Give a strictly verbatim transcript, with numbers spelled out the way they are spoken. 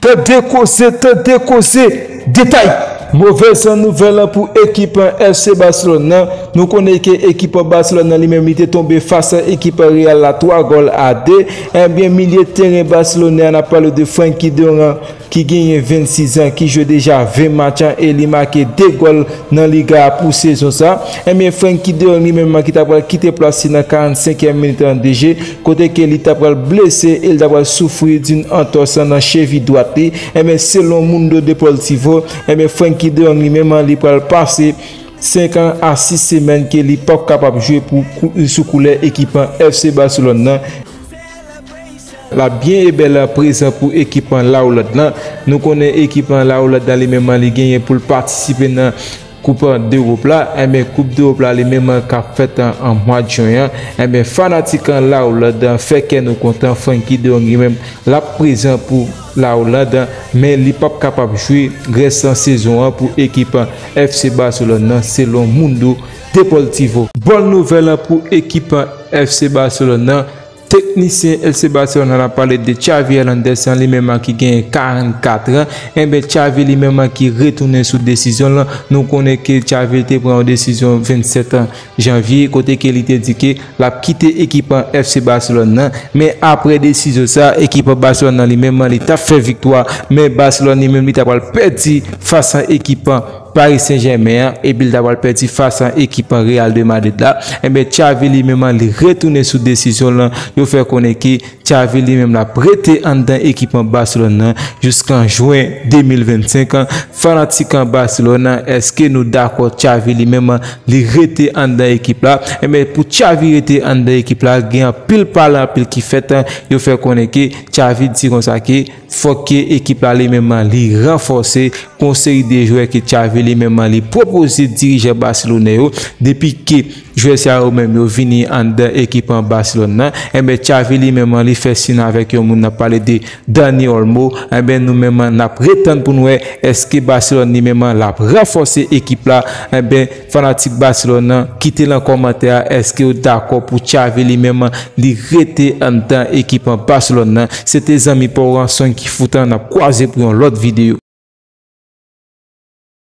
Tande koze, tande koze, detay. Movèz nouvèl pou ekip F C Barcelone nan. Nou konnen ke ekip Barcelone nan li menm li te tonbe fas ekip Real la twa gòl a de. Ebyen, milye teren Barcelone an, n ap pale de Frenkie de Jong ki genyen vennsis an, ki jwe deja ven match an e li make de gòl nan Liga a pou sezon sa. Ebyen, Frenkie de Jong li menm ki ta pral kite plas li nan karannsenkyèm minit an de je, kote ke li ta pral blese e li ta pral soufri d'une entorse nan chevi dwat li. Ebyen, selon Mundo Deportivo, ebyen, Frenkie de Jong li menm li pral pase senk an a sis semèn ke li p ap kapab jwe pou kou-, sou koulè ekip F C Barcelone nan. L ap byen e bèl prezan pou ekip La Hollande lan. Nou konnen ekip La Hollande lan li menm li genyen pou l patisipe nan Koup Dewòp la. Ebyen, Koup Dewòp la li menm k ap fèt an, an mwa jen an. Ebyen, fanatik La Hollande fè kè nou kontan. Frenkie de Jong li menm l ap prezan pou La Hollande, men li p ap kapab jwe rès sezon an pou ekip F C Barcelone nan, selon Mundo Deportivo. Bòn nouvèl pou ekip F C Barcelone nan. Teknisyen F C Barcelone nan, n ap pale de Xavi Hernandez an, li menm ki genyen karannkat an. Enben, Xavi li menm ki retounen sou desizyon l. Nou konnen ke Xavi te pran yon desizyon vennsèt janvye, kote ke li te di ke l ap kite ekip F C Barcelone nan. Men apre desizyon sa, ekip Barcelone nan li menm li t ap fè viktwa, men Barcelone li menm li ta pral pèdi fas a ekip Paris Saint-Germain an, epi l ta pral pèdi fas a ekip Real de Madrid la. Enben, Xavi li menm li retounen sou desizyon l. Yo fè konnen ke Xavi li menm l ap rete anndan ekip Barcelone nan jiskan jen de mil vennsenk. Fanatik Barcelone, èske nou dakò Xavi li menm li rete anndan ekip la? Enben, pou Xavi rete anndan ekip la, gen anpil pale, anpil ki fèt. Yo fè konnen ke Xavi di konsa ke fòk ke ekip la li menm li ranfòse. Gon seri de jwè ke Xavi li menm li pwopoze dirijan baselonè yo, depi ke jwè sa yo menm yo vini anndan ekip Barcelone nan. Enben, Xavi li menm li fè siy avèk yon moun, n ap pale de Dani Olmo. Enben, nou menm n ap ret tann pou n wè èske Barcelone li menm l ap ranfòse ekip la. Enben, fanatik Barcelone nan, kite nan kòmantè a, èske w dakò pou Xavi li menm li rete anndan ekip Barcelone nan? Se te zanmi pa w Ranson ki fout an, n ap kwaze pou yon lòt videyo.